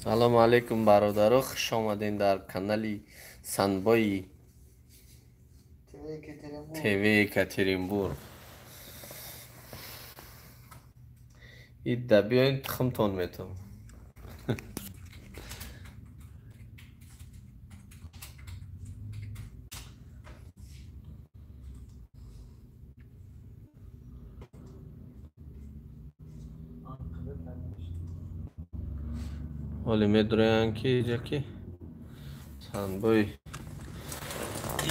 Салому алейкум, бародаро, хуш омадем дар канали Санбои ТВ Екатеринбург. Идда биёин, тухмтон метам. Ҳоле медроянд ки иҷа ки Санбои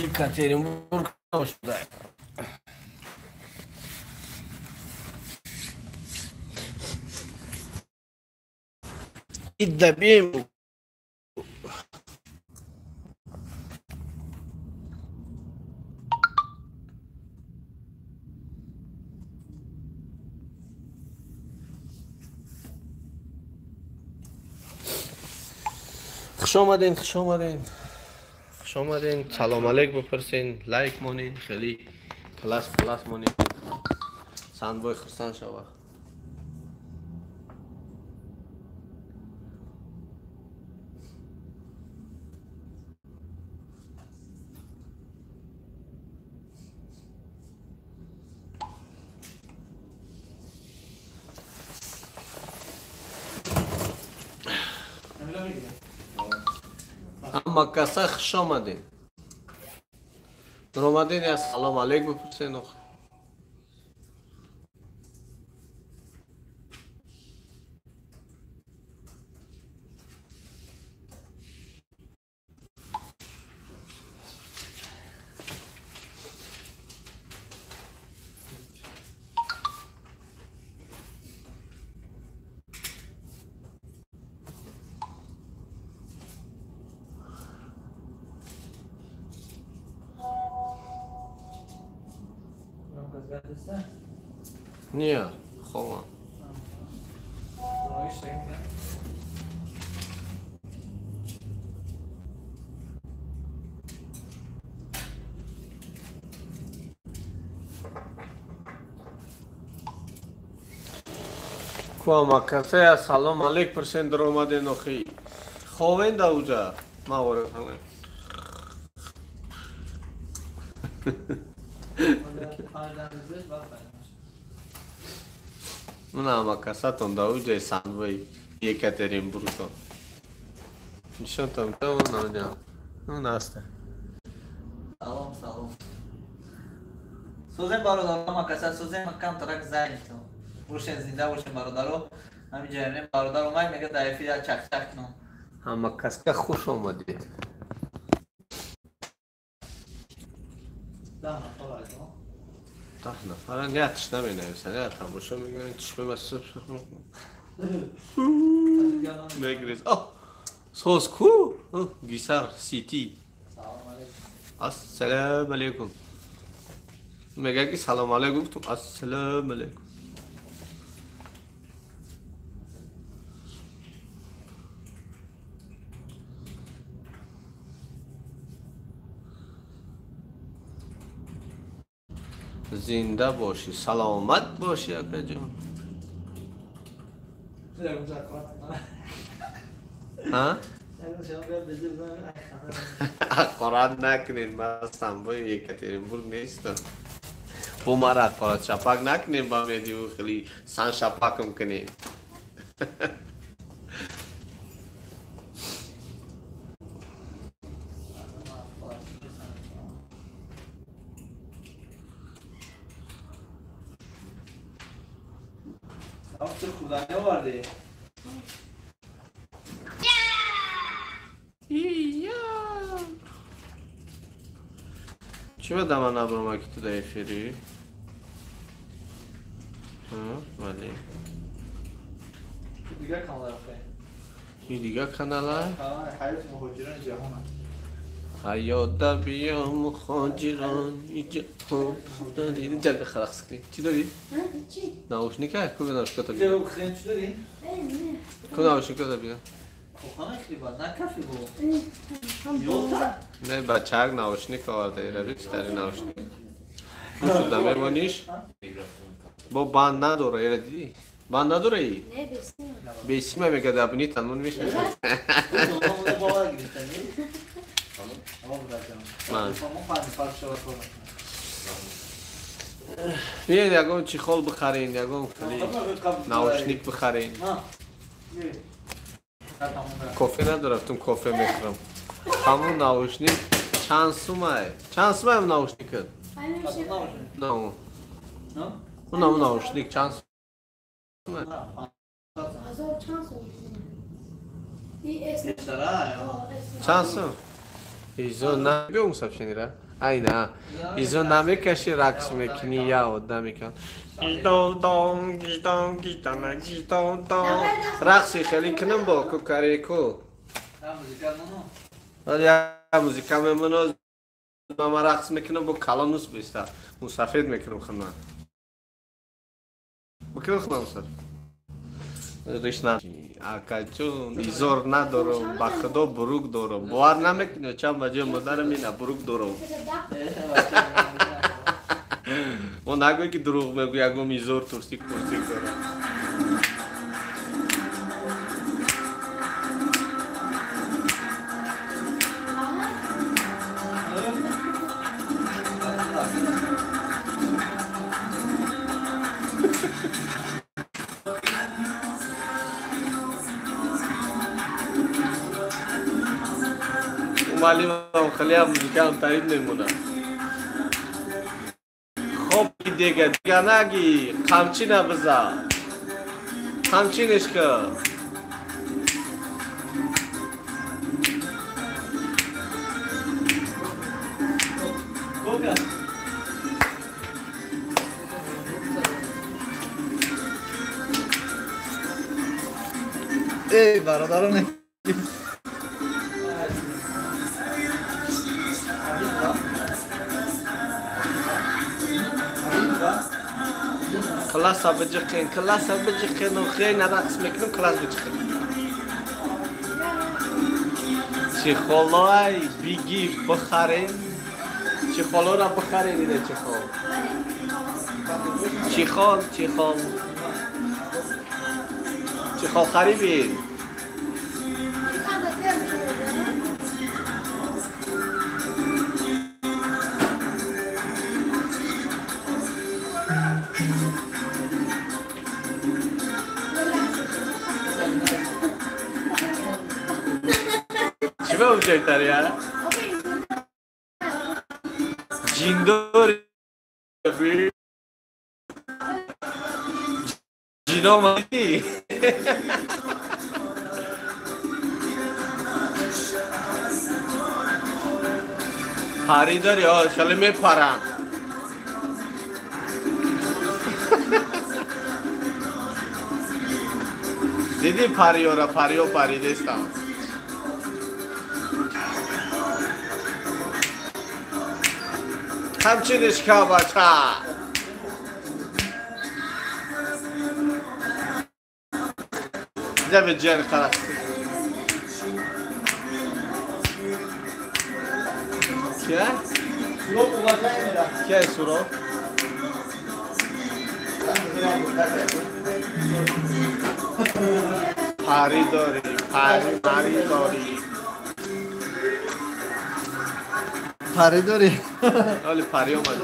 Екатеринбург шуда. Идда бием. Хуш омаден, хуш омаден, хуш омаден. Салом алейк бипурсен, лайк монен, хеле класс класс монен. Санбой хурсанд шава. Ҳама каса хуш омадем. Омаден, я салом алейк бипурсен. Ох, не, хова. Ку каса я салом алейк пурсен, даромаден. Охи, ховен да уҷа ма ворид. Мана ҳама касатон да уҷаи Санбои Екатеринбургтон. Нишонтон он аста. Салом, салом. Созем, бародаро, ҳама каса созем, камтарак занитон. Бошен, зинда бошен, бародаро. Ҳамин ҷаримем бародар омад, мега дар эфир як чақчақ кунам. Ҳама каска хуш омадед. 10 нафар аз 10 нафара ниятш наменависанд, я тамошо мекунанд, чишми мегрез. Соз ку Гисар Сити. Ассалому алейкум. Мега ки салом алейкум гуфтум, ассалому алейкум. Зинда бошӣ, саломат бошӣ, акаҷон. Ҳақорат накунед, ман Самбои Екатеринбург нестам. Бо мара ҳақорат шапак накунед, ба медиу хеле сан шапакам кунед. خوردنی آوردی؟ چی به دمن نبرم که تو در افیری؟ ولی دیگه کانال آخه. این دیگه کاناله؟ حیات مهاجران جهان. حیات بیا مهاجران جهان. این جلد خلاص کنی. چی داری؟ چی؟ ناوشنیکه؟ کو ناوشنیکه تا چی بیا. چی داری؟ کو ناوشنیکه تا بیا. خانه خیلی بد نه کافی بود. یوتا؟ نه بچه‌ک ناوشنیک آورده ایره چی داری ناوشنیک؟ شده میمونیش؟ با بند نداره ایره دیدی؟ Банд надорӣ? Не, бесима. Бесима мега дабни танмон мешавад. Биёед ягон чехол бихарен, ягон наушник бихарен. Кофе надорафтум, кофе мехӯрам. Ҳамун наушник чанд сумае? Чанд сумае наушникат? На. Он наушник чанд сумае? Чанд сум? Изо на биём сообщение ай на. Изо намекаши рақс мекунӣ я одам мекунад. Гидон гидон гидон гидон дон. Рақси хеле кунам бо кукареку. Я музика мемонад, ман рақс мекунам бо калонус биста. Мусафед мекунам худман. Бикунам худман мусафед. Риш на. Акачун изор надорам, ба худо бурук дорам. Бовар намекунӣ чанд баҷои модарам ина бурук дорам. Мо нагӯй ки дурӯғ мегӯй, ягон изор турсик пурсик дорам. Малимам хеле музикаам тарид мемонад. Хоб дига дига наги қамчина биза. Қамчинеш ка. Эй, бародароне. Класса биҷиқен, класса биҷиқен, хеле рақс мекунем, класс биҷиқен. Чехолой биги бихарен, чехолора бихарен, ине чехол. Чехол, чехол. Чехол харибин. Ҷиндори ҷиномадӣ. Парӣ дори, хеле мепаранд. Дидӣ париёра, париё паридестам. Ҳамчиниш ка бача. Ҷаби ҷен харас. Кия? Кия суро? Парӣ дорӣ, парӣ, парӣ дорӣ. Парӣ дорӣ? Оли парӣ омад.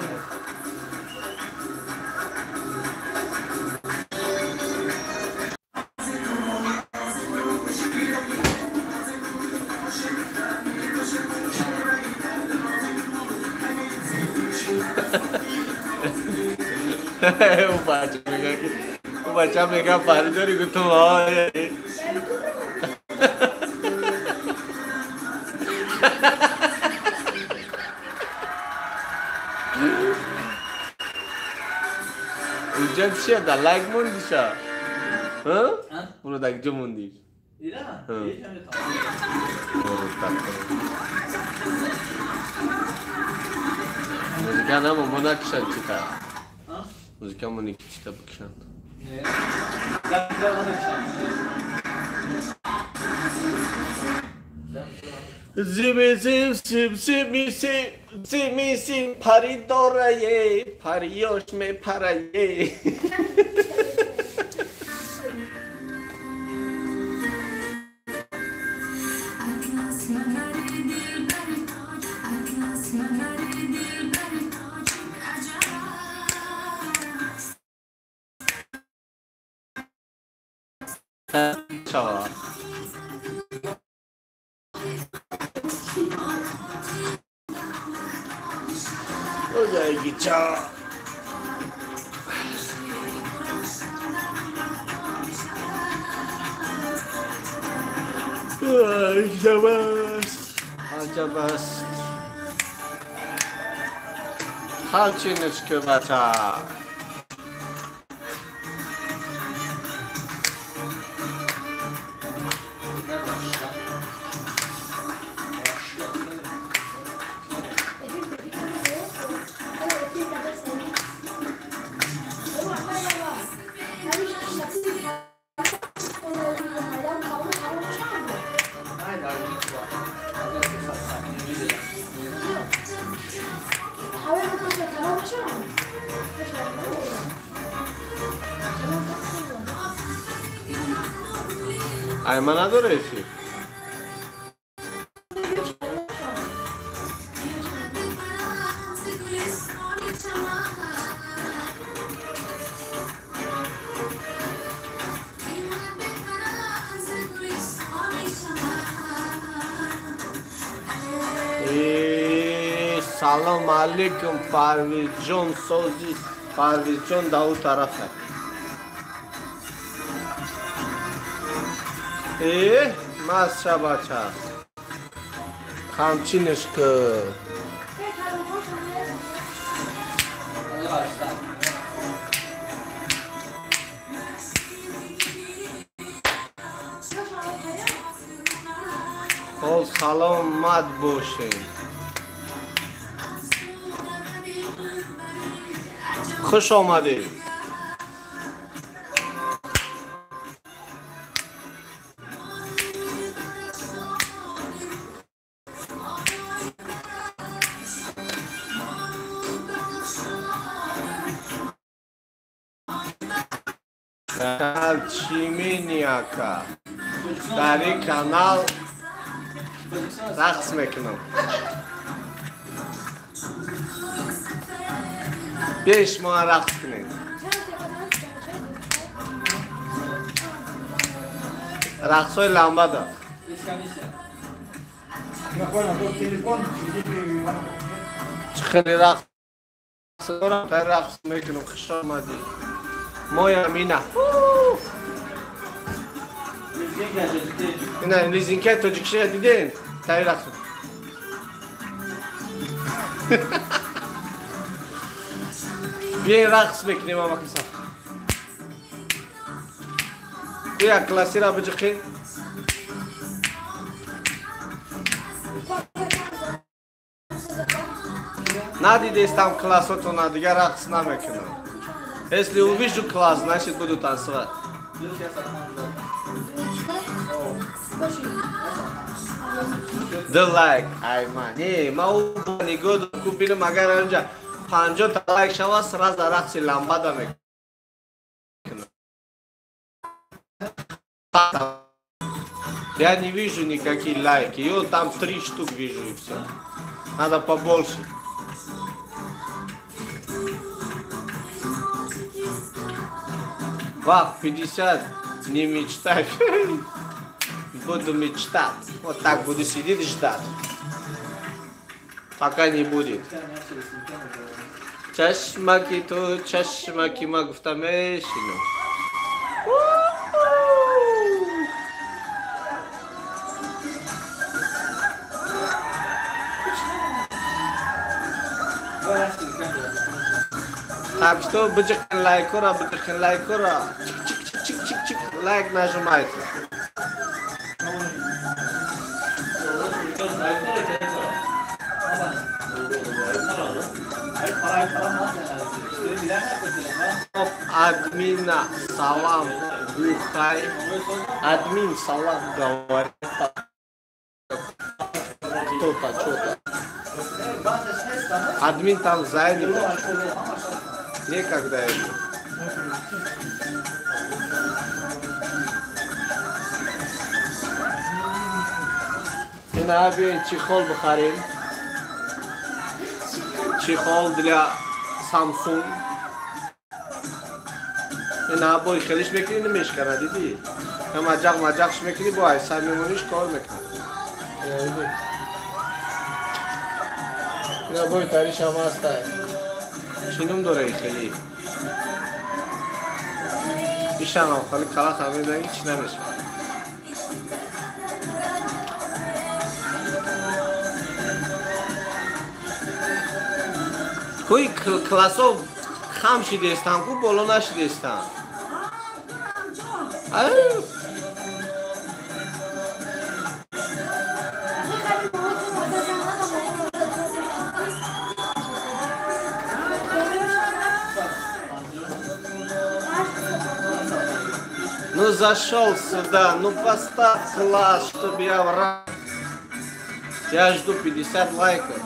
У бача мега парӣ дорӣ, гуфтум ой. Уҷа чия да лайк мондиша? Уно да куҷо мондиш? Музика намо мо накишанд чита. Музика мо чита бикишанд. Зими зим зим зими зим зими зим пари дорае париёш мепарае. Шава. Оҷайгича. Аҷабаст. Аҷабаст. Ҳамчинички бача. Ай, ма надора эфир. Салом алейкум, Парвизҷон сози, Парвизҷон да у тарафа. Маша бача. Камчинишка. Хол саломат бошед. Хуш омадед. Канал Чимини ака. Дар ин канал рақс мекунам. Беш мо рақс кунед. Рақсҳои ламбада. Чӣ хеле рақс дорам, тай рақс мекунам. Хуш омадӣ. Моям ина. Ина лизинкаи тоҷикишия дидем? Тай рақс. Биёин рақс мекунем амакаса. Бия классира биҷиқӣ. Надидестам классотона, дигар рақс намекунам. Если увижу класс, значит буду танцевать. The like, ай ма, не, ма у нигоҳ купилам, агар анҷа 50 та лайк шава, сразу рақси ламбада мекунам. Я не вижу никакие лайки, ё там 3 штук вижу и все. Надо побольше. Вах, 50, не мечтай. Буду мечтать. Вот так буду сидеть и ждать. Пока не будет. Чашмаки ту, чашмаки ма гуфта мешинам. Так что биҷиқин лайкора, биҷиқин лайкора. Чик-чик-чик-чик-чик, лайк нажимайте. Админа салам гухай. Админ салам говорит. Кто-то, что-то. Админ там занят. Некогда ему. Ина биёин чехол бихарем. Чехол для Samsung. Ина бой хелиш мекунӣ, намешкана, дидӣ? Маҷақ маҷақш мекунӣ, бо айсар мемониш кор мекунад. Ина бои тариш ҳам ҳастай. Чӣ ном дора и хеле? Ишам хали калах ҳам мезанӣ, чӣ намешавад. Кӯи классо хам шидестан, ку боло нашидестан. Ну зашел сюда, ну поставь класс, чтобы я враг. Я жду 50 лайков.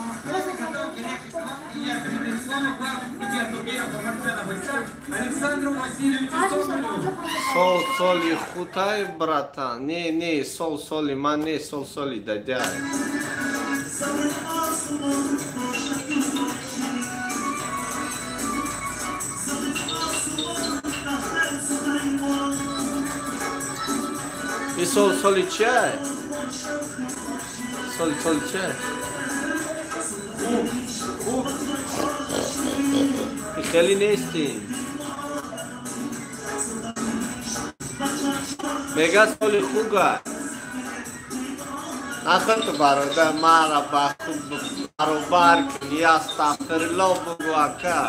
Сол соли хутай, братан. Не, не, сол соли ман не, сол соли дадяй. И сол соли чай? Соли соли чай? И хели нестим. Мега соли хуга. Ахр ту бародар мара ба хуб баробар кунӣ, астағфируллоҳ бугӯ ака.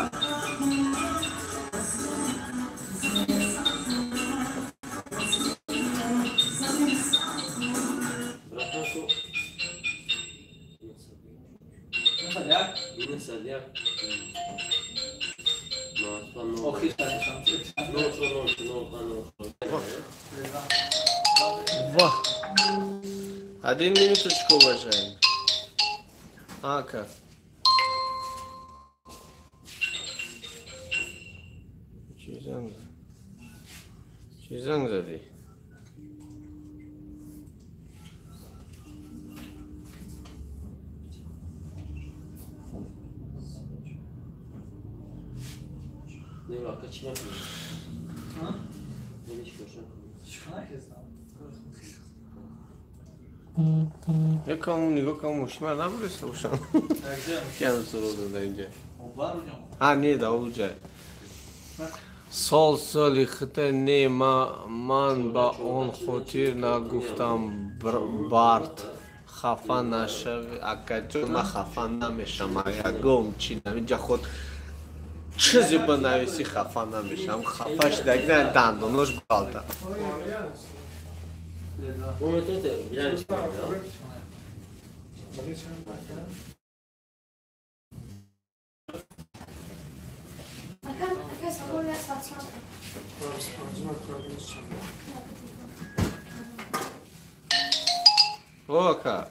Один минуточку, уважаемый. Ака. Чӣ занг задӣ? Якому нигоҳ кам мошина набуриста бошам. Киам сурода да инҷа. А не да уҷа. Сол соли хита не ман ба он хотир нагуфтам бард. Хафа нашави акаҷон, ман хафа намешам. Ягом чи намиҷа худ чизе бинависӣ хафа намешам. Хафа шидаги дандонош балта. О, ака.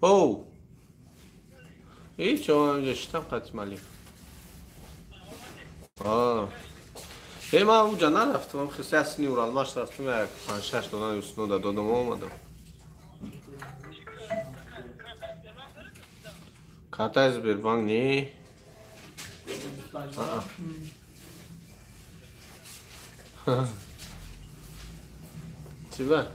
Оу. Ҳеҷ омам шитам қати малик. Э, ман уҷа нарафтам, хиси асни Уралмаш рафтам, як 5-6 дона юснода додам омадам. Картай Сбербанк не. Чиба?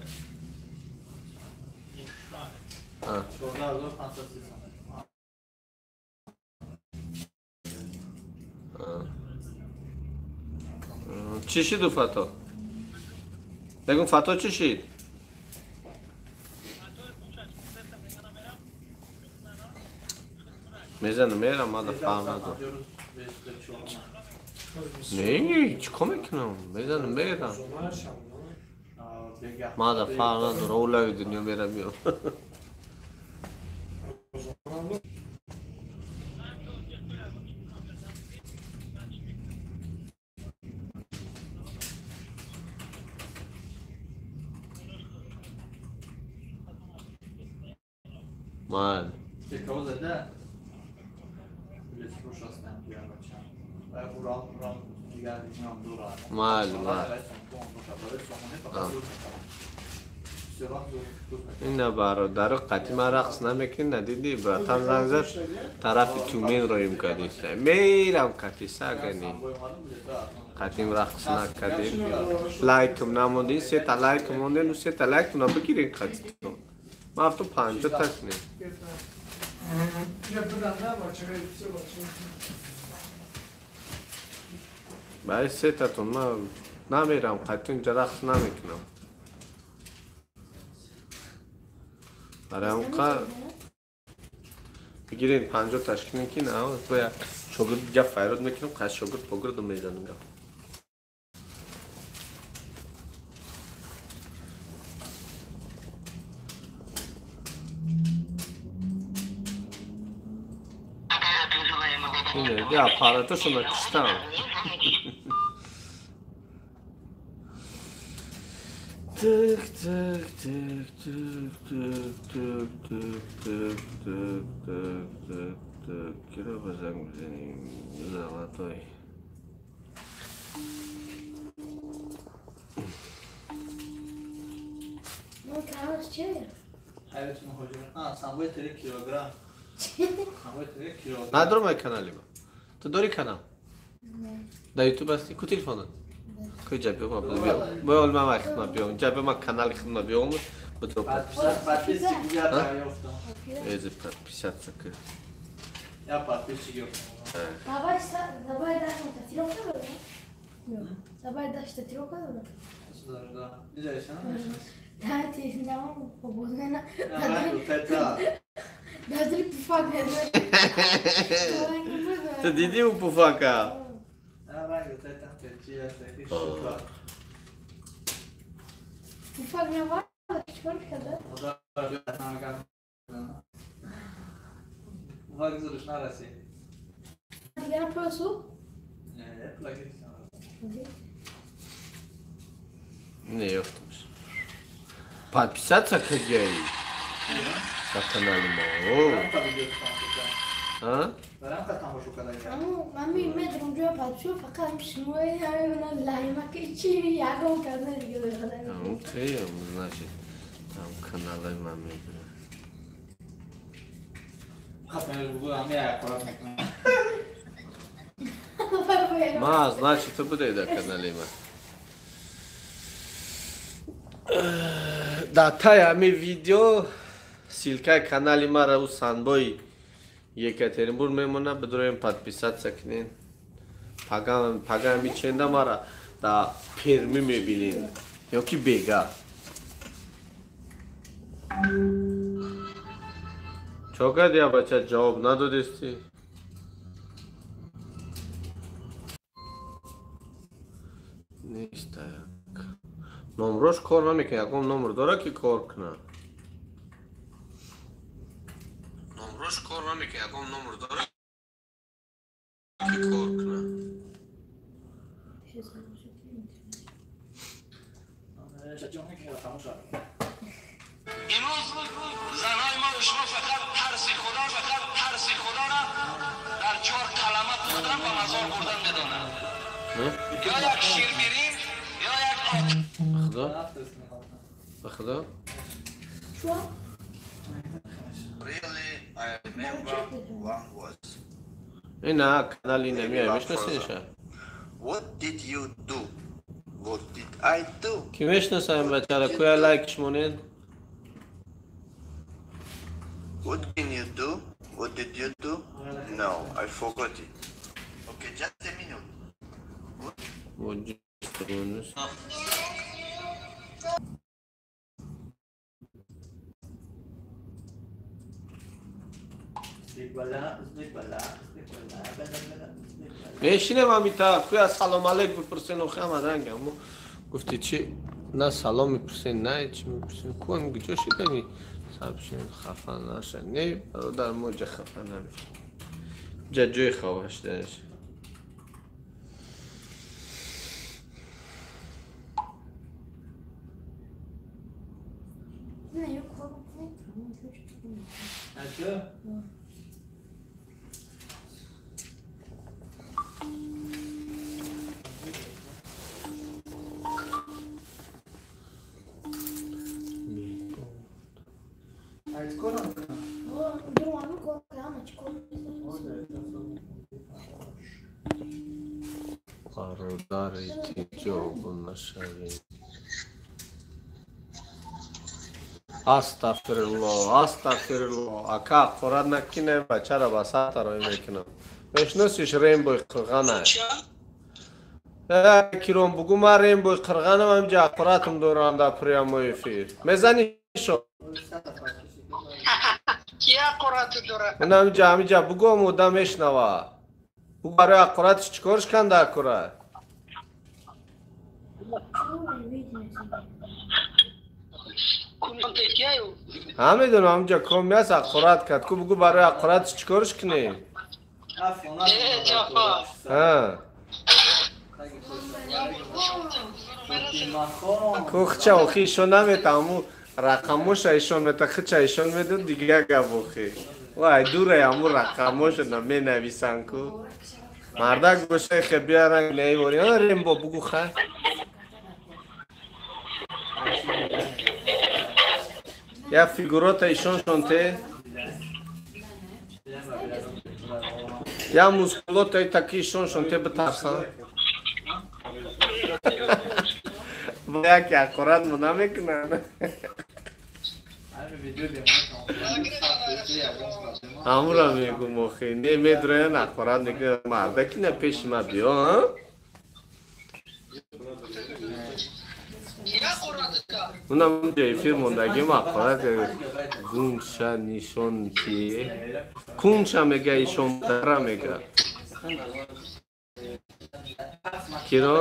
Чӣ шиду фато? Бегум фато чӣ шид? Мезанам, мерам, мада фаҳм надорам. Не, чӣ кор мекунам? Мезанам, мерам. Мада фаҳм надорам, олави дунё мерам меом. Ман. Мал, мал. Ина бародару қати ман рақс намекунӣ, надидӣ? Братан занг зад, тарафи Тюмен роим кадиса. Мерам катиса агани. Қатим рақс накардем. Лайкм намондин, сета лайк монден, сета лайктона бигирин қатитон. Ман афту 50 та кунем. Барои сетатон ман намерам, қатин ҷа рақс намекунам. Барои онқа бигирин 50 таш кунем ки на, бояд шогирд ҷа файрод мекунам, қас шогирд погирдам мезанам гап. Ине, аппаратошона киштам. Тык, тык, тык, тык, тык, тык, тык, тык, тык, тык, тык, тык. Киро ба занг бизанем? Золотой. Ну, канал чия? Ҳаёти муҳоҷирон. А, самбои 3 килограмм. Самбои 3 килограмм. Надорам ай канали ма. Ту дори канал? Дар ютуб ҳасти? Ку телефонат? Куҷа биём, биём. Бояд ман вақт ма биём. Ҷа биём, ман канали худ ма биём. Буду подписчик я ёфтам. Эзи подписаться ки. Я подписчик ёфтам. Давай, давай дашь татуировку, да? Давай дашь татуировку, да? Да, да. Да, ти нямам побудена. Да, дали пуфака. Та диди му пуфака. Пуфак няма, чорка, да? Пуфак зуриш нараси. Дигар просто? Не, плаги. Не, ёфтамш. Подписаться кагай. На канале мо. А? Мами медрум ҷо подписо фақат шумои ҳамина лаймаки чи ягон карда дига. Окей, значит, там каналай ман мебинам. Ма, значит, ту будай дар канали ман. Дар таи ҳамин видео ссылкаи канали маро ӯ Санбои Екатеринбург мемона, бидроем подписаться кунен. Пага миченда мара да Перми мебинен ё ки бега. Чо кардӣ, бача, ҷавоб надодисти? Нест як. Номрош кор намекунад, ягон номр дора ки кор кунад. Номрош кор намекунад, ягон номр дора ки кор кунад. Имрӯз занҳои мо шумо фақат тарси худо, фақат тарси худоро дар чор калама пухтан ба мазор бурдан медонанд. Ё як ширбирин, ё як от. Худо? Ба худо? Really, I remember one was. Ина канали намеяй, мешнасиша? What did you do? What did I do? Ки мешнасам бачара, куя лайкш монед? What can you do? What did you do? No, I forgot it. Okay, just a minute. What did you do? Мешинем амита, куя салом алейк бипурсен, охи ама ранг, аммо гуфти чи на салом мипурсен, на чи мипурсен, куам гиҷо шидами сабшин хафа наша. Не, бародар, мо ҷа хафа намешем. Ҷа ҷои хафа шиданаш. Бародари тиҷобу нашавем. Астағфирулло, астағфирулло. Ака, ҳақорат накунем, бачаро ба сар тароӣ мекунам. Мешиносиш Рембои Қирғана? Кирон бугу ман Рембои Қирғанам, ҳамҷа ҳақоратам дорам дар прямой эфир. Мезани шо? Ки ҳақорату дорад? Ҳамҷа, ҳамҷа бугу одам мешнава. Бугу барои ҳақоратиш чӣ корш канда ҳақорат? Ҳа медонам, ҳамҷа коми аст ҳақорат кард. Ку бугу барои ҳақоратиш чӣ корш кунем? Ҳа. Ку хича охи ишон намета, аму рақамоша ишон мета, хича ишон медод, дига гап охи. Вай, дурай аму рақамоша наменависан ку. Мардак боша хе бияран наивори. Рембо бугу хай. Я фигурота ишоншон те. Я мускулота и таки ишоншон те битарсан. Яке ҳақорат мо намекунанд. Ҳамура мегум охи. Не медроян ҳақорат мекунанд. Мардаки на пеши ма биё, а? Унам ҷо эфир мондагим ҳақорат гунша нишон ки. Кунша мега ишон дара мега. Киро?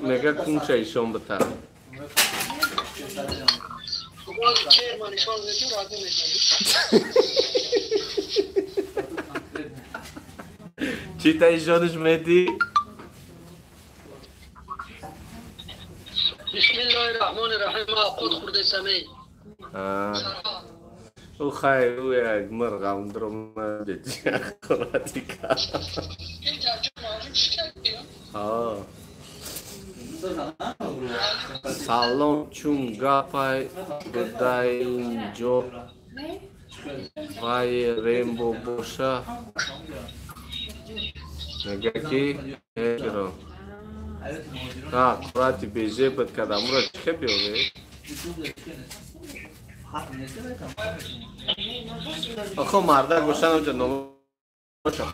Мега кунша ишон бита. Чӣ та ишонаш медӣ? Бисмиллоҳир-раҳмонир-раҳим. Қуд хурда самей. Ӯ хайр, ӯ як мирғам дуромад ҳақорати кард. Салом, чун гапай будай инҷо вай Рембо боша мега ки киро ҳақорати безеб буд кард. Амура чӣ хел биёвед? Охо мардак бошан онҷо номоша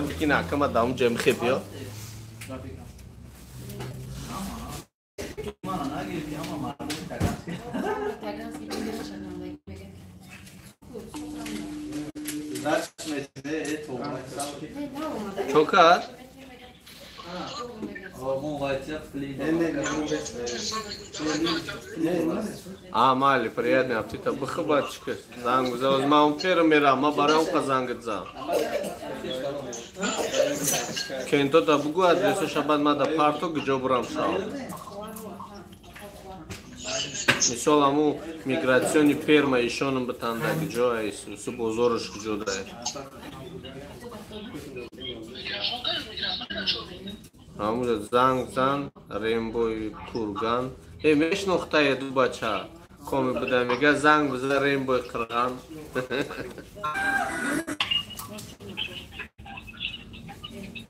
бикин акама да онҷо мехе биё. Чо кард? А, майли, приятный аппетита. Бихыбатчика. Занг зав. Ман ферм мерам, ма барои он занг зам. Кентота бугу адресо шабад ма да парто гиҷо бурам шав. Мисол аму миграциони ферма ишонам битанда гиҷо ай су бозорш гиҷо дай. Амуҷа занг зан Рембои Курган. Э мешнохтае ду бача. Коми буда мега занг биза Рембои Қирған.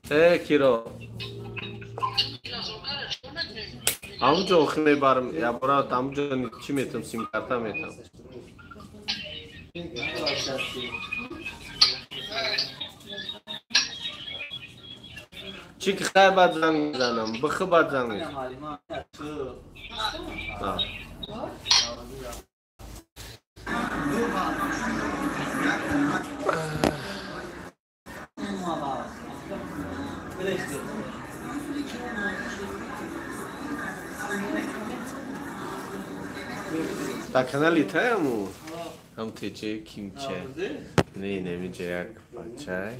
Э киро. Амуҷо охи мебарам, ябора амуҷо чӣ метам, сим-карта метам. Чӣ ки хай бад занг мезанам, бихы бад занг мезанам. Дар канали таяму ҳам теҷе кимче. Не, немиҷа як бачай.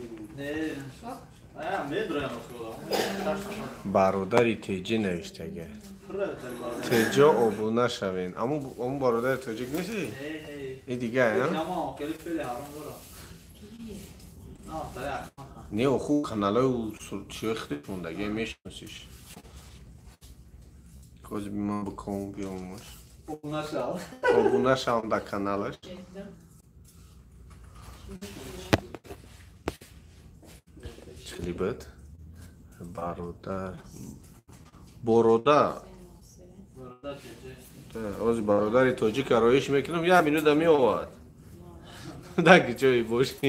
Бародари теҷи навиштага. Теҷо обуна шавен. Аму бародари тоҷик нести? И дига, а? Не, оху каналҳои чиҳои худаш мондаги мешиносиш. Кози ман биком биёмаш. Обуна шавам дар каналаш. Чӣ буд? Бародар. Борода. Оз бародари тоҷика роиш мекунам, як минута меовад. Дар ҷое бошӣ.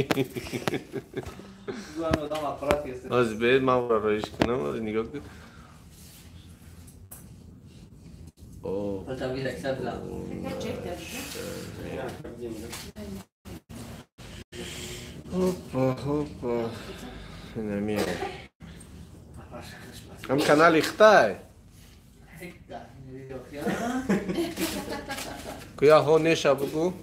Оз бед ман роиш кунам, оз нигоҳ кун. Опа, опа. Инамио. Ам канали Хитай. Куя хо неша бугу?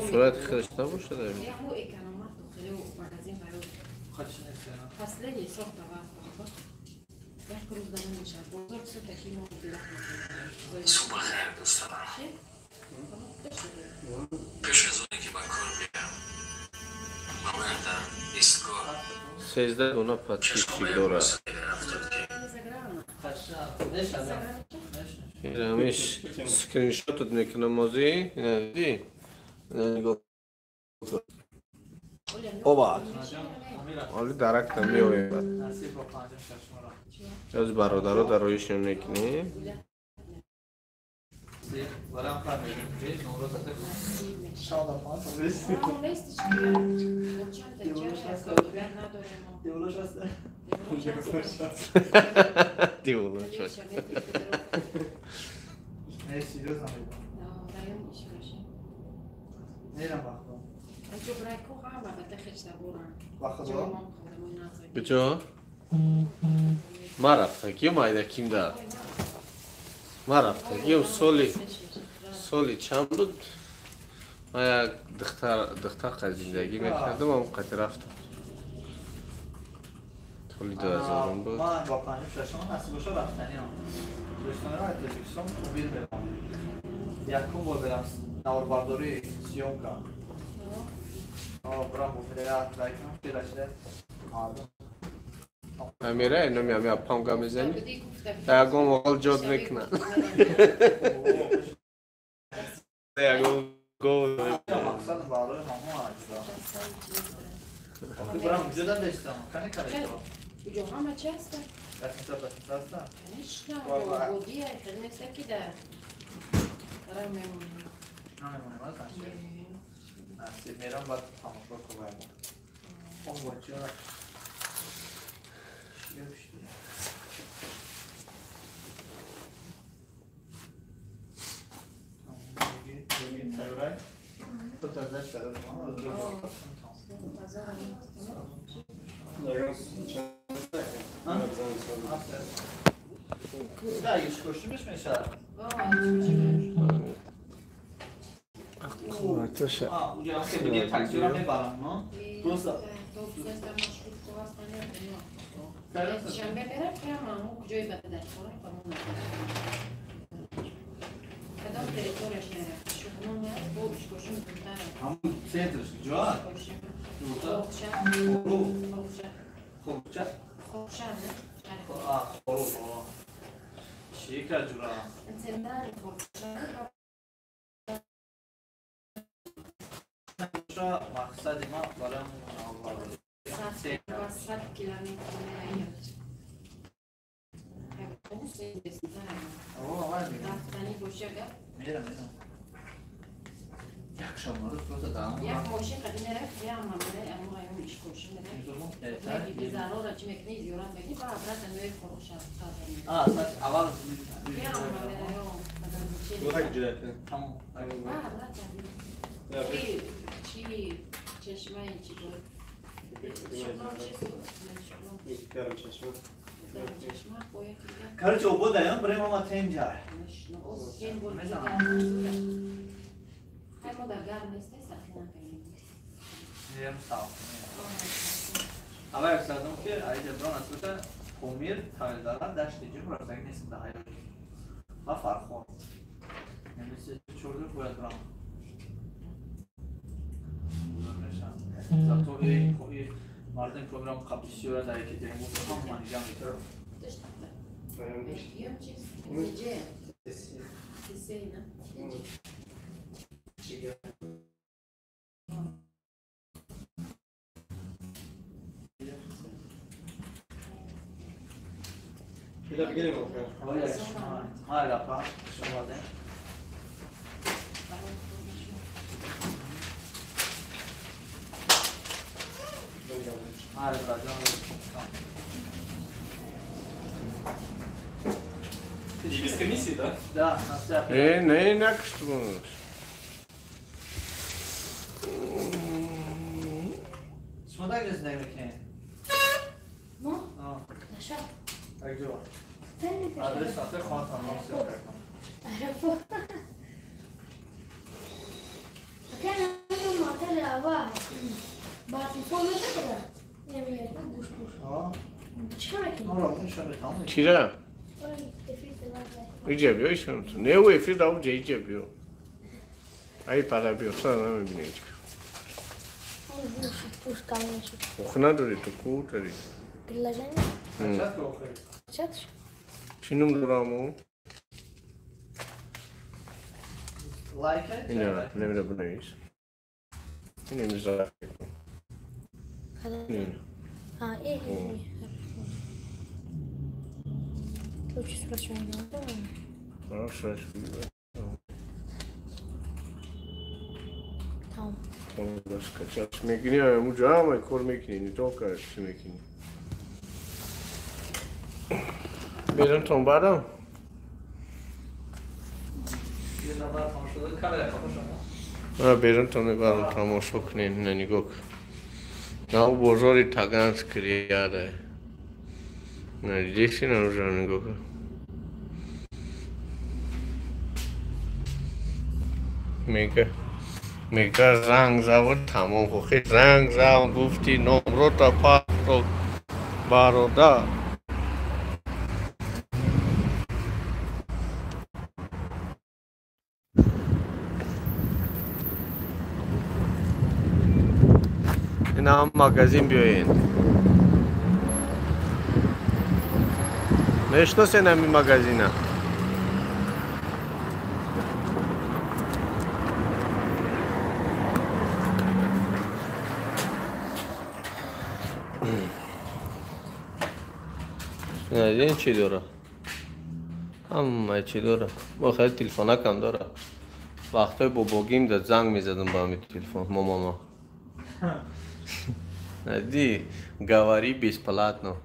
Сурати худаш набошад? Субҳ бахайр дӯстонам. Пеш аз оне ки ба кор биям, ман бояд дар истгоҳ 13 дона подписчик дорад. Ҳамиш скриншотот мекунам озӣ. Ди. Оба. Оли даракта меояд. Аз бародаро дар роишон мекунем. Куҷо? Ман рафтагиам айдакимда. Ман рафтагиам соли чанд буд? Ман як духтар қад зиндагӣ мекардам, ам қад рафтам. Соли 2000 буд. Ман бо 5-6 насиб боша рафтаниам. Дӯстонро аз Тоҷикистон убир меравам. Якум бор берам наворбардорӣ съёмка. Брам мардум. Амира, номи ами апам га мезанӣ? Ягон оғол ҷод мекунад. Ягон гов. Мақсад барои ҳамон аҷда. Брам ҷуда дестам. Кани кани. Уҷо ҳама чи ҳаста? Дастта даста. Конечно, бодия, хеле ки дар рам мемонем. Намемонем, а санчи. Насиб мерам баъд тамошо кунам. Он бача. Короче, ободаем, прямо на тенджар. اول سلام که ایده بران اصلا پومیر تایلداران دشت جم را زنگ نیست ده های و فرخون یعنی سه چهار باید برام زاتو ای مردم پروگرام قبلی را در که دیگه هم من جمع می‌کنم. И без комиссии, да? Да, на Не, някакво. Смотри, где знаем, какие. Ну? Наша. Так дела. Адрес на тех он там все. Аэропорт. А چیرا؟ اینجا بیا ایشون تو نه او افیر دا اونجا اینجا بیا ای پارا بیا سر نمیبینی اینجا اوخ نداری تو کو داری چی نوم دارم او؟ اینه نمیره بنویس اینه میذارم اینه میکنی اونجا هم کار میکنی تو کار چی میکنی بیرون تون بادم بیرون تون میبرم تماشا کنین نه نگاه نه بازاری تاگانس کریاده نه دیدی نه اونجا نگاه کن میگه زنگ زد تمام خو زنگ زد گفتی نمرو تا پاتو برادر این هم مغازین بیاین میشناسین همین مغازینه این چی داره؟ همه چی داره. با خیلی تلفنک هم داره. وقتای باباگیم در زنگ میزدم با همین تلفن ماما. ندی گواری бесплатно.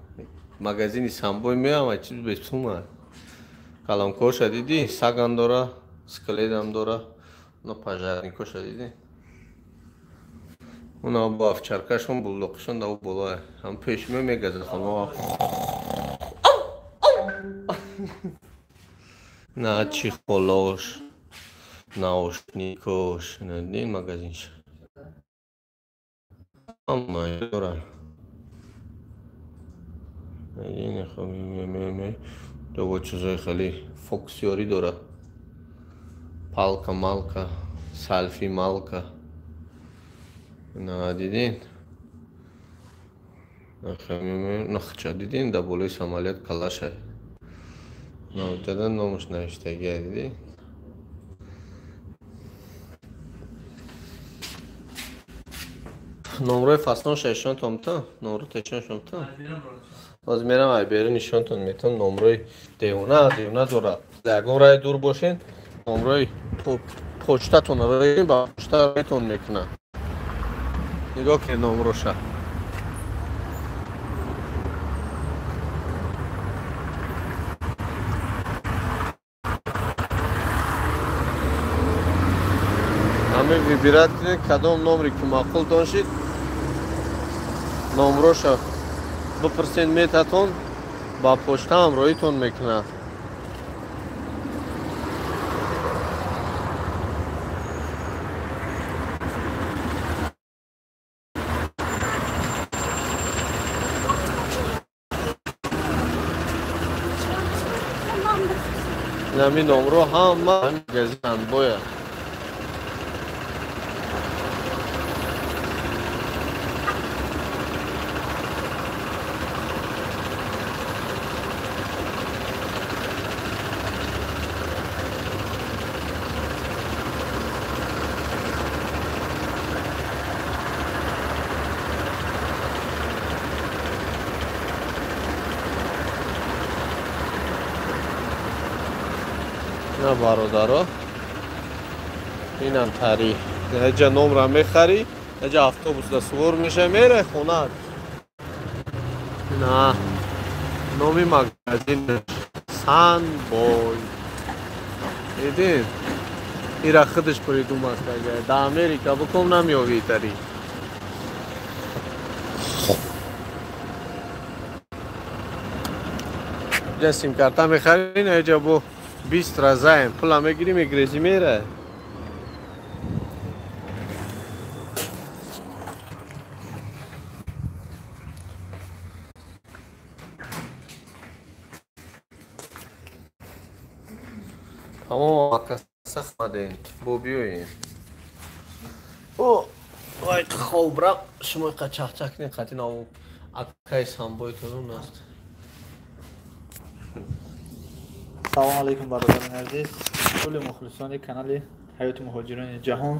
магазини самбой меам чиз бесума. Каламкоша диди, сагам дора, скелетам дора, но пожарникоша диди. اونا با افچرکشون بلوقشون دا بالا هم پشمه میگزه خانم. نه چی خلاش نه اشنیکوش نه دین مغازینش اما داره این خب می دو چیزای خیلی فوکسیوری داره پالکا مالکا سالفی مالکا نه دیدین نه دیدین در بالای سمالیت کلاشه نه دادن نامش نوشته دیدی نمره فصلان ششان تامتا نمره تشان شامتا باز میرم ای بیرون نشانتون میتون نمره دیوانه دیوانه داره اگر رای دور باشین نمره پشتتون رو با پشتتون میکنه نگاه کنید نمرش همه ویبرات کنید کدام نمری که معقول دانشید نمرش بپرسین میتتون با پشت هم رویتون میکنه Инами номро ҳама магазин Санбоя. На бародаро, инам тарих. Ҳеҷа номра мехарӣ, ҳеҷа автобусда сувор меша, мерай хонат. На номи магазин Санбой. Дидин? Ира худаш придумад кага. Да Америка буком намёви тари. Ҷа сим-карта мехарӣ, ҳеҷа бо 20 разаем. Пула мегирӣ, мегрезӣ, мерай. Тамом акаса хмадем. Бо биёем. О, вай хобра, шумо қа чахчах кунед, қати нав акаи Санбойтон аст. Салом алейкум бародарони азиз, кулли мухлисони канали Ҳаёти муҳоҷирони ҷаҳон.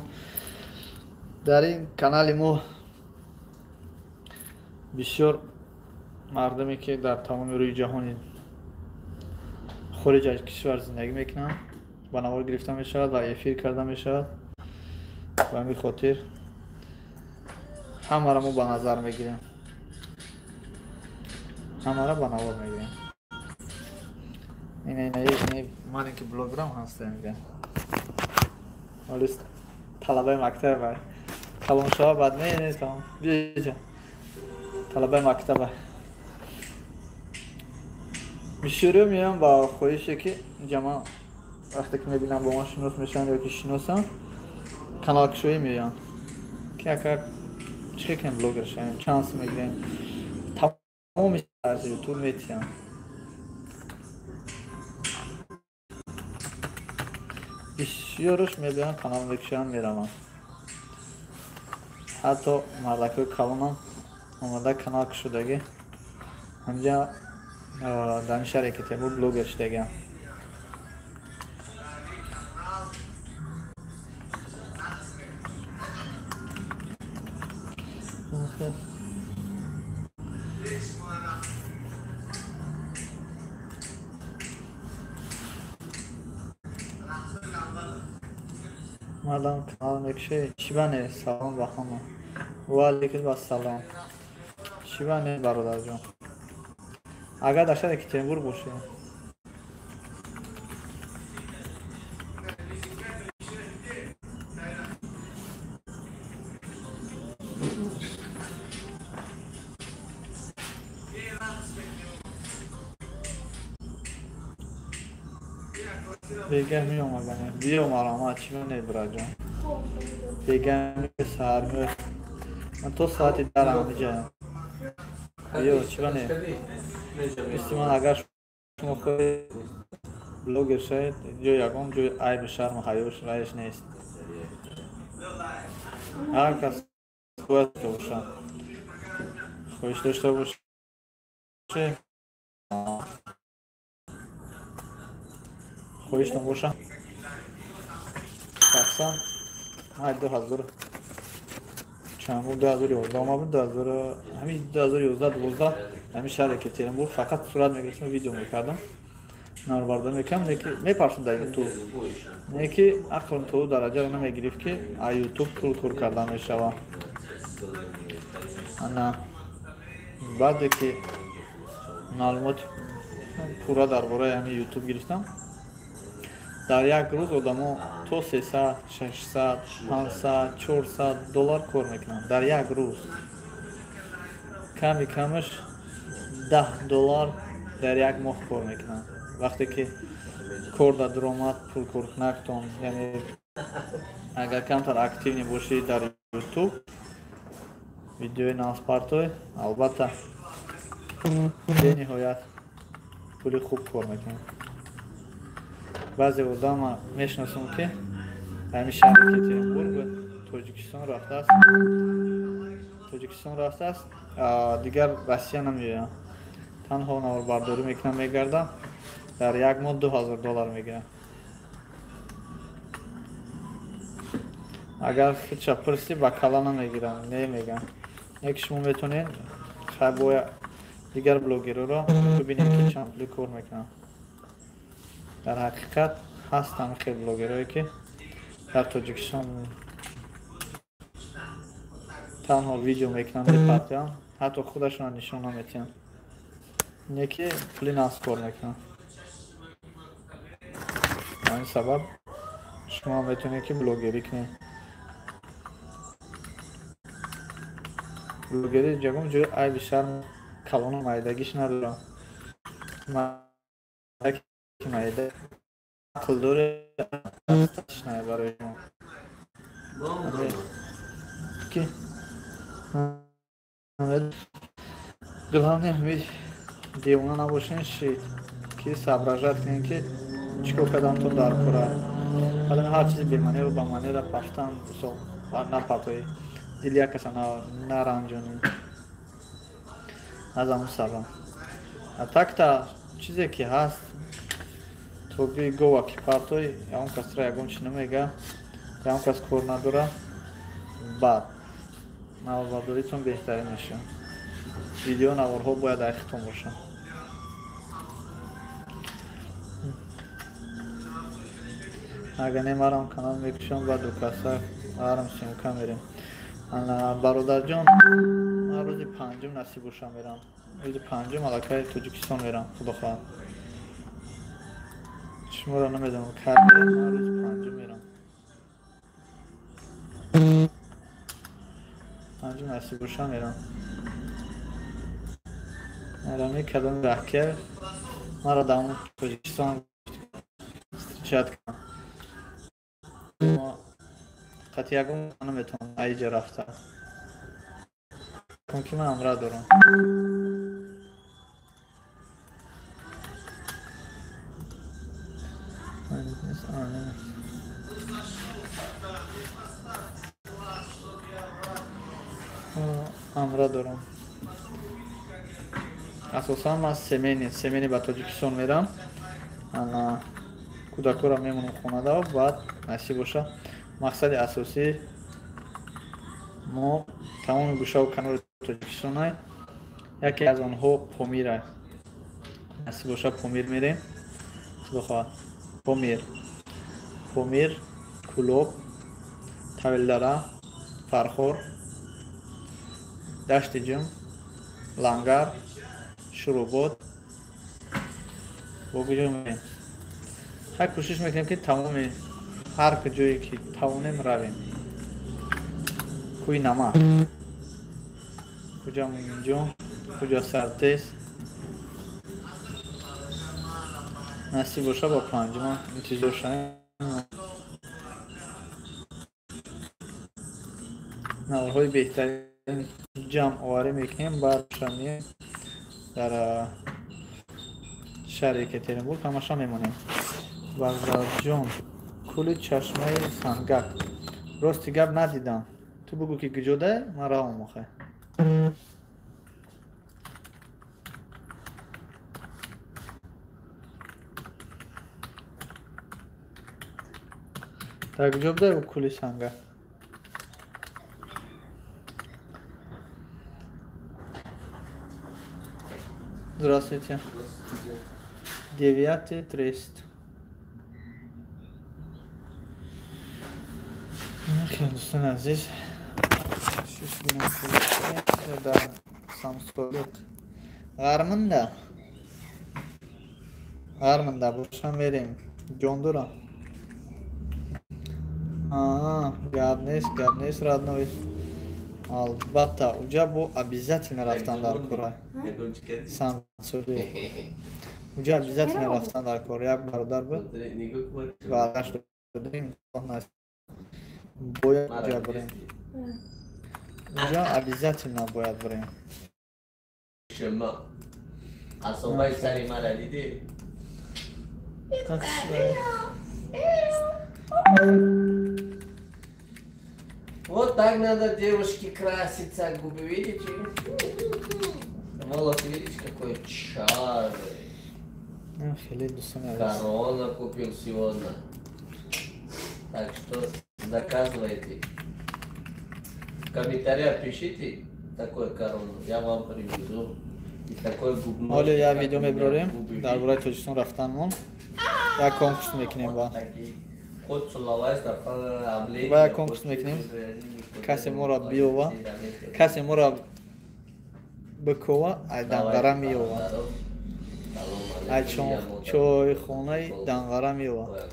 Дар ин канали мо бисёр мардуме ки дар тамоми рӯи ҷаҳони хориҷ аз кишвар зиндагӣ мекунанд, ба навор гирифта мешавад ва эфир карда мешавад. Ба ҳамин хотир ҳамаро мо ба назар мегирем, ҳамаро ба навор мегирем. Ина мане ки блогерам ҳастам, ҳоло талабаи мактаба, калон шава баъд не тамом биё талабаи мактаба. Бисёриё меоям ба хоҳише ки ҷама вақте ки мебинам бо ман шинос мешаванд ё ки шиносам, каналкушоӣ меоянд ки ака чӣ кунем, блогер шавем, шанс мегирем, тамоми аз ютуб метиҳам. Бисёрш мебиёнд, канал мекушоянд, мераванд. Ҳатто мардакҳои калонам омада канал кушодагӣ ҳамҷа дар ин шаҳри Екатеринбург блогер шудагиам. Мардам канал мекушоӣ? Чӣ бане? Салом ба ҳама. Ва алейкум ассалом. Чӣ бане, бародарҷон? Агар дар шаҳри Екатеринбург бошӣ. Бега меомадам. Биё маромад, чӣ бане, бираҷон? Бега саҳар меояд. Ман то соати 10 ҳамиҷаям. Биё, чӣ бане? Мисли ман агар шумо хоҳед блогер шавед, ҷо ягон ҷои айби шарму ҳаёш раиш нест. Ҳар кас бояд дошта бошад, хоҳиш дошта бошад. Хоҳиштон боша. Шахсан ман 2000 чанд буд, 2011 омад, 2000 ҳамин 2011 12 ҳамин шаҳри Екатеринбург фақат сурат мегирифтам, видео мекардам, нарбардорӣ мекардам, не ки мепарсум дар ютуб, не ки ақлм то дараҷаро намегирифт ки аз ютуб пул кор карда мешавад. Ана баъде ки маълумоти пурра дар бораи ҳамин ютуб гирифтам, дар як рӯз одамо то 300, 600, 500, 400 доллар кор мекунанд. Дар як рӯз ками камаш 10 доллар дар як моҳ кор мекунанд. Вақте ки кор дар даромад, пул коркунактон, яъне агар камтар активни бошӣ дар ютуб, видеои навспартой, албатта бениҳоят пули хуб кор мекунад. Баъзе одама мешиносам, ки ҳамин шаҳри Екатеринбург, Тоҷикистон рафтааст, Тоҷикистон рафтааст, дигар Россия намеояд, танҳо наворбардорӣ мекунам, мегардам, дар як моҳ 2000 доллар мегирам. Агар худша пурсӣ, ба кала намегирам, не мегам. Не ки шумо метавонед хай боя дигар блогерро бибинед, ки чанд пули кор мекунанд. Дар ҳақиқат ҳастанд хел блогерое, ки дар Тоҷикистон танҳо видео мекунанд, мепартоянд, ҳатто худашонро нишон наметиҳанд, не ки пули нағз кор мекунанд. Ба ин сабаб шумо метавонед, ки блогерӣ кунед. Блогерӣ ягон ҷои айби шарм калону майдагиш надорам. Майда ақл доре барои шумо ки главное ҳамин девона набошен, ши ки соображать кунем, ки чӣ кор кардантон дар кора. Вале ҳар чизи беманеру ба манера пафтан, мисол, напартоӣ, дили як каса наранҷонӣ. Аз ҳамун сабаб. А так-то чизе ки ҳаст, тоги гова ки партои, ягон касра ягон чи намега, ягон кас кор надора. Баъд наворбардоритон беҳтарин мешавад. Видео наворҳо бояд айхитон бошанд. Агар не, марам канал мекушам, баъд дукаса арам съёмка мерем. Бародарҷон, ман рӯзи панҷум насиб боша мерам. Рӯзи панҷум аллакай Тоҷикистон мерам, худо хоҳад. Шуморо намедонам кай мерем, ман рӯзи панҷум мерам. Панҷум насиб боша мерам. Рами кадом раҳкар маро дар Тоҷикистон встречать кунам. Қатъи ягон наметавонам аиҷа рафта. Ки ман амра дорам. Амра дорам. Асосан ман семейный ба Тоҷикистон мерам. Кӯдакҳоро мемонам хонада, баъд насиб боша. Мақсади асосӣ мо тамоми гӯшаву канори Тоҷикистонай, яке аз онҳо Помира. Насиб боша, Помир мерем, худо хоҳад. Помир, Помир, Кӯлоб, Тавилдара, Фархор, Дашти Ҷум, Лангар, Шурубод, бо куҷо мерем? Хай, кӯшиш мекунем, ки тамоми ҳар куҷое ки тавонем равем. Кӯи Намак, куҷа Муминҷон, куҷа Сартез. Насиб боша, ба панҷума интизор шавем. Наворҳои беҳтарин ҷамъ оварӣ мекунем, баъд шамием дар шаҳри Екатеринбург, ҳамаша мемонем. Бародарҷон, кӯли чашмаи Сангак рости гап надидам. Ту бугӯ, ки куҷодае, ман равам охе. Дар куҷо будае ӯ кӯли Сангак? Здравствуйте. Девятый трест. Дӯстони азиз, дар Самсолиқ ғармында, ғармында боша мерем. Ҷон дорам, гап нест, гап нест, родной. Албатта, уҷа бо обязательно рафтан дар кора. Самсолиқ уҷа обязательно рафтан дар кор. Як бародар буд, ваъдаш додем, бояд уҷа бурем. Уҷа обязательно бояд бурем. شما اصابای سری مرا دیدی؟ Вот так надо девушке краситься, губы, видите? Волосы, видите, какой чарый. Корона купил сегодня. Так что заказывайте. В комментариях пишите такой корону, я вам привезу. И такой губной. Оля, я видео меброрем. Дар бораи Тоҷикистон рафтанмон. Як конкурс мекунем ба. Ва як конкурс мекунем. Касе моро биёва, касе моро бикова, ай Данғара меёва. Ай чойхонаи Данғара меёва.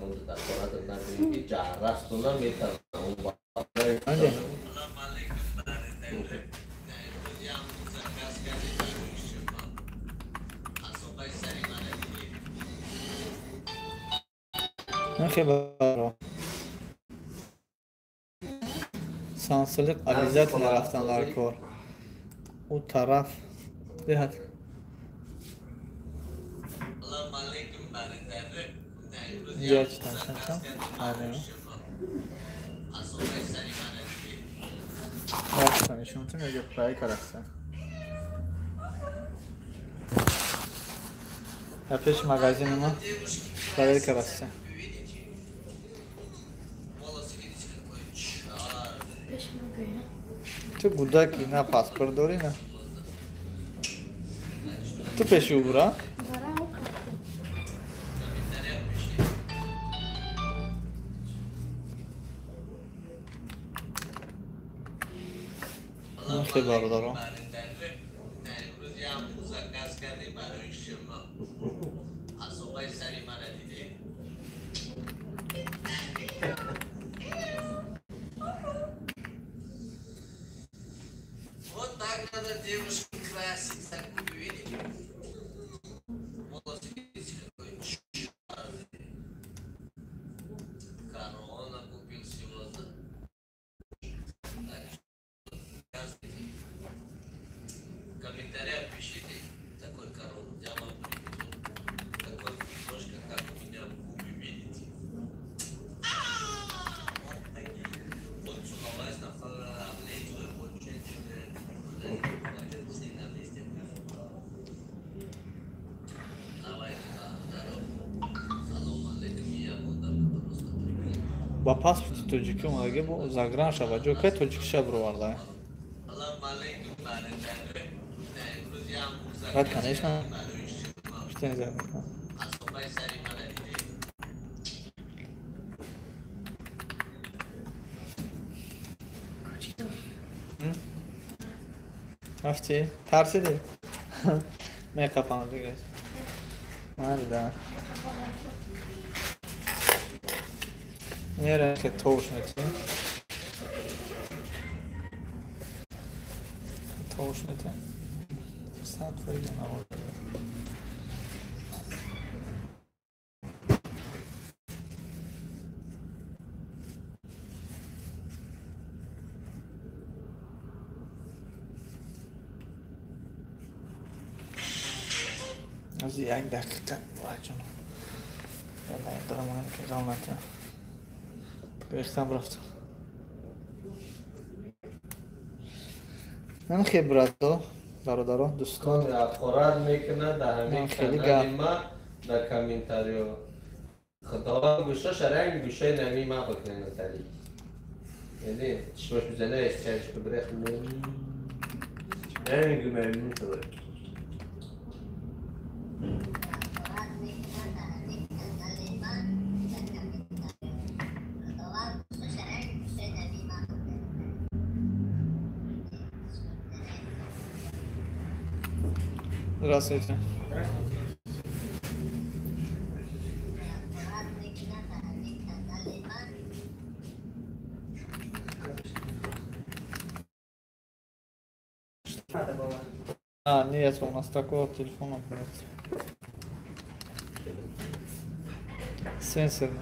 Сансилиқ обязательно рафтан дар кор. У тараф деҳат. Пеш магазини ма проверка расте. Ту гудаки на паспорт дорӣ на? Ту пеши убра? Хеле бародарон. Ба паспорти тоҷикӣ омадаги бо загран шава ҷо кай тоҷикиша бироварда. Рад, конечно. Что не знаю. Рафти? Тарсиди? Мекапана дигар. Марда. Нера ки тош мети. Тош мети. Сад фоида навод. Аз як дақиқа ваҷон. Я наидорам ки ғалата. Рехтам рафтам. Ман хеле брато, бародарон, дӯстон. Ҳақорат мекунад дар ҳамин канали ма дар комментарио. Худованд гӯшоша ранг гӯшаи нами ма бикунад натали. Яъне чишмаш бизана эстиянш бибрех. Ранг мамнун шуда. Здравствуйте. А, нет, у нас такого телефона нет. Сенсорный.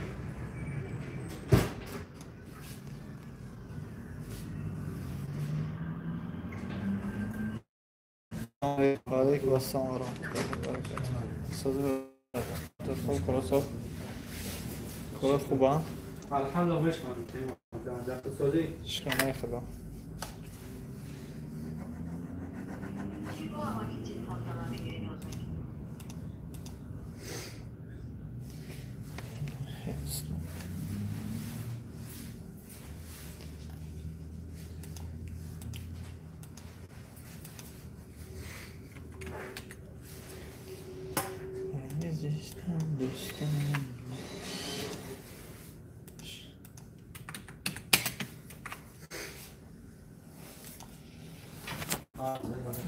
Алейкум ассалом ва раҳматуллоҳи ва баракатуҳ. Кора хуба? Алҳамдулилла, мешавам. Шукронаи Худо.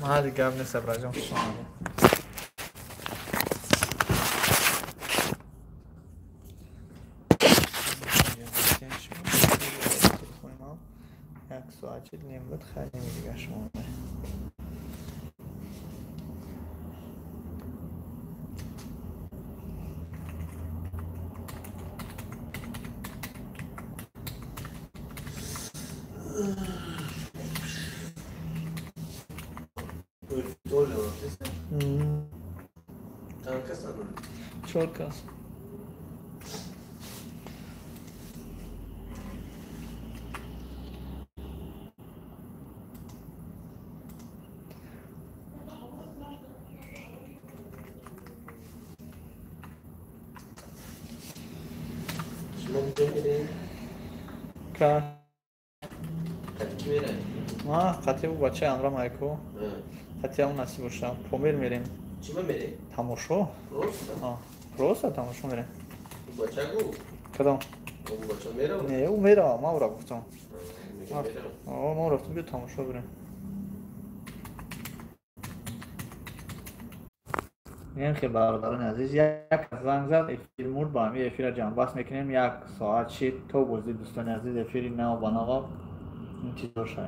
Ҳали гап нест, Абраҷон, хуш омадед. Як соат шид, ним буд, хайр, ними дигар шумо. Чор кас. Ма қатибу бачаи амрам айку. Қатиам насиб боша. Помир мерем. Тамошо? Просто тамошо мерем. Кадом? Не, ӯ мерава, ман ӯра гуфтам. Мо рафтем, биё тамошо бирем. Мегӯям ки бародарони азиз, як занг зад, эфир мурд, ба ҳамин эфира ҷамъбаст мекунем. Як соат шид то бозӣ, дӯстони азиз, эфири нав ба нава интизор шавед.